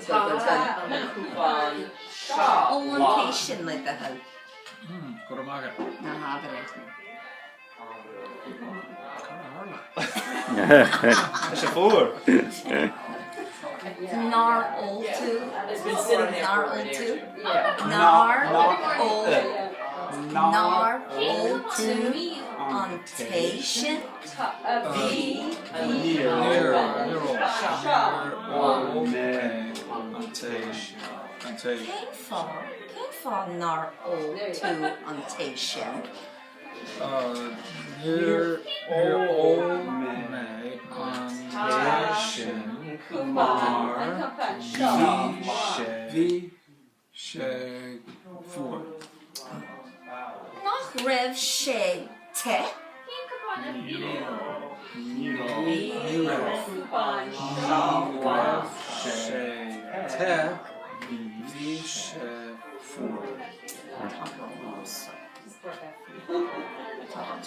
Tá an cupán seo. Ó an té sin le do thoil. Go raibh maith agat. Ná habair é. Cad a tharla? Tá sé fuar. Nár ól tú? Nár ól tú? Nár ól Nár ól tú an tae sin? Bhí Níor Níor ól mé an tae sin. An tae. Cén fáth Cén fáth nár ól tú an tae sin? Níor ól mé an tae sin mar bhí sé fuar. Nach raibh sé te? Ní raibh. Ní raibh sé te, bhí sé fuar. Tá brón ormsa. Tá an